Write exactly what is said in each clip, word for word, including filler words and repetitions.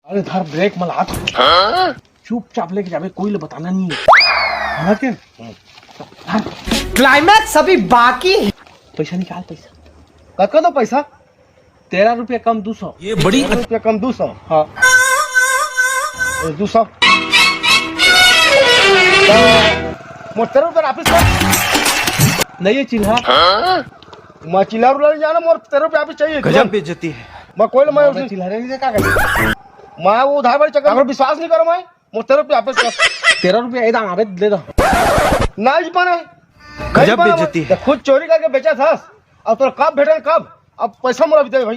अरे धर ब्रेक मलात। चुपचाप लेके जाबे, कोई ले बताना नहीं है। है ना के? क्लाइमैक्स अभी बाकी है। पैसा निकाल, पैसा। कतका दो पैसा? तेरह रुपया कम दू सौ। ये बड़ी तेरह रुपया कम दू सौ। हाँ। ए, दू सौ। मोर तेरह रुपया वापिस कर। नहीं है चिल्हा। मैं चिल्हा रुला नहीं जाना, मोर तेरह रुपया वापिस चाहिए। गजब बेइज्जती है। मैं कोई मैं मैं चिल्हा नहीं दे, का करे? मैं वो उधार वाले चक्कर में विश्वास नहीं करो मैं। मोर तेरह रुपया वापिस कर। तेरह रुपया ए दाम आबे दे दो। नहीं बने। गजब बेइज्जती है। खुद चोरी करके बेचा था। अब तोरा कब भेटल, कब? अब पैसा मोला भी दे भाई,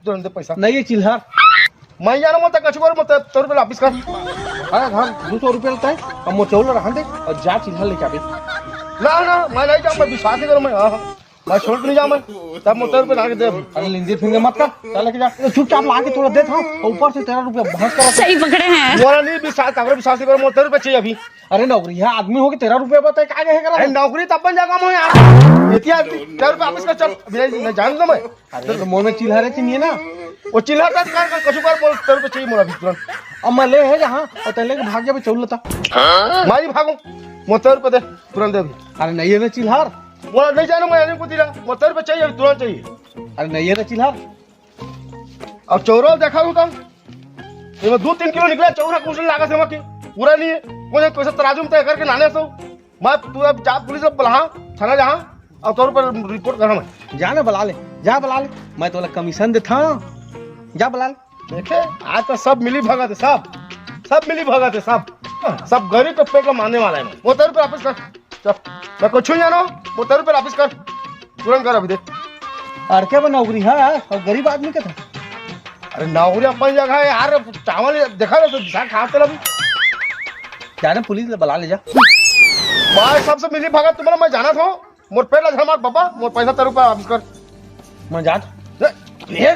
तुरंत दे पैसा। नहीं है चिल्हर। मैं जाना मत कछु कर, मत तेरह रुपया वापिस कर। अरे धर, दू सौ रुपया लेता है, अब मोर चाउर रहन दे और जा चिल्हर लेके आबे। ना, ना, मैं नहीं जाऊँ, मैं विश्वास नहीं करूँ मैं। हाँ, हाँ। मैं छोड़ के नहीं जाऊँ मैं। तब मोर तेरह रुपया ला के दे अभी। अरे लेंदे फिंदे मत कर, चल लेके जा। ये चुपचाप ला के तोला देत हूँ, और ऊपर से तेरह रुपया भस कर। सही पकड़े हैं। मोला नहीं विश्वास, काकरो विश्वास नहीं करो, मोर तेरह रुपया चाहिए अभी। अरे नौकरी है, आदमी हो के तेरह रुपया बताए, का कहे करा? अरे नौकरी तब बन जाएगा मैं यार। इतिहास तेरह रुपया वापिस कर, चल। अभी नहीं, नहीं, जान दो मैं। अरे तो मोर में चिल्हा रहे चिन्हिए ना। वो चिल्हा कर, कर, कर, कछु कर, बोल, तेरह रुपया चाहिए मोला अभी तुरंत। अब मैं ले है जहाँ, और तैं लेके भाग जाबे चाउर लेता। मैं नहीं भागूं, मोर तेरह रुपया दे, तुरंत दे अभी। अरे नहीं है ना चिल्हार। मोला नहीं जाना मैं, नहीं को दिला, मोर तेरह रुपया चाहिए अभी, तुरंत चाहिए। अरे नहीं है ना चिल्हार। अब चाउर देखा हूँ तब, ये दू तीन किलो निकला, चाउर कुछ नहीं लागा से, पूरा नहीं है। कोई कैसे तराजू में तय करके लाने सो। मैं तू अब जा पुलिस में बुला, थाना जा, और तोर पर रिपोर्ट करा मैं। जा ना बुला ले, जा बुला ले, मैं तोला कमीशन देता हूँ, जा बुला ले। देखे, आज तो सब मिली भगत है, सब, सब मिली भगत है, सब, सब गरीब के पेट ला मारने वाला है। मोर तेरह रुपया वापिस कर, चल, मैं कुछ नहीं जाना, मोर तेरह रुपया वापिस कर, तुरंत कर अभी दे। अरे क्या वो नौकरी है और गरीब आदमी का था? अरे नौकरी अपन जगह है यार, चावल देखा ना तो दिशा खा तेरा भी। जा ना पुलिस ले बुला ले जा। भाई सबसे मिली भगत तुम्हारा मैं जाना था, मोर पेट ला झमाक बाबा, मोर पैसा तेरह रुपया वापिस कर। मैं जात। ए, ए,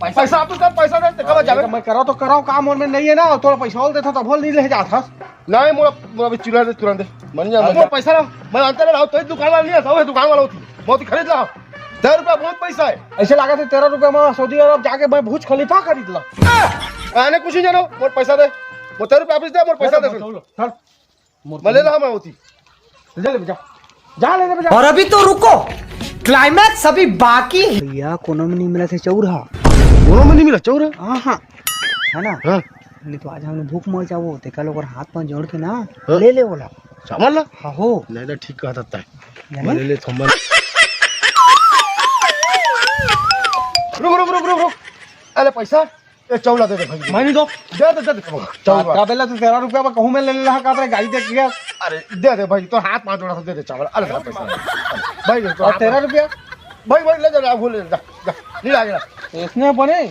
पैसा वापिस कर, पैसा दे, देखा अरे जावे। मैं करा तो कराओ काम, मोर में नहीं है ना, तोला पैसा और देता तब नहीं ले जात हस। नहीं, मोर, मोर अभी चिल्हा दे, तुरंत दे। मन जा, अरे मन मोर जा। पैसा ना, मैं अंतर रहा, तो दुकान वाला नहीं आता, वो दुकान वाला होती, बहुत ही खरीद ला। तेरह रुपया बहुत पैसा है। ऐसे लगा था तेरह रुपया में सऊदी अरब जाके मैं बुर्ज खलीफा खरीद ला। आने कुछ नहीं जानो, मोर पैसा दे, मोर तेरह रुपया वापिस दे, मोर पैसा दे। चलो, चल। मैं ले ला, मैं होती। ले ले जा, जा ले ले जा। और अभी तो रुको, क्लाइमैक्स अभी बाकी है। भैया कोनो में नहीं मिला थे चौरा। कोनो में नहीं मिला चौरा? हाँ हाँ। है ना? हाँ। नहीं तो आज हमने भूख मर जाओ, तेकर लोग हाथ पाँव जोड़ के ना हाँ। ले ले बोला। चावल ला? हाँ हो। नहीं नहीं, ठीक कहता है। जाने? मैं ले ले थोड़ा। रुक रुक रुक रुक रुक। अरे पैसा, ए, चौला दे दे भाई। मैं नहीं दो। दे दे, दे दे, चौला। का बेला तो तेरह रुपया में कहूँ मैं ले ले रहा, का तेरे गाड़ी देख गया। अरे, दे दे भाई, तो हाथ पाँव जोड़ा, दे दे चावल, अलग अलग पैसा। भाई, तो और हाथ तेरह रुपया? भाई, भाई, ले जा, जा, भूल ले जा, जा, नहीं लागे ना। इसने बने।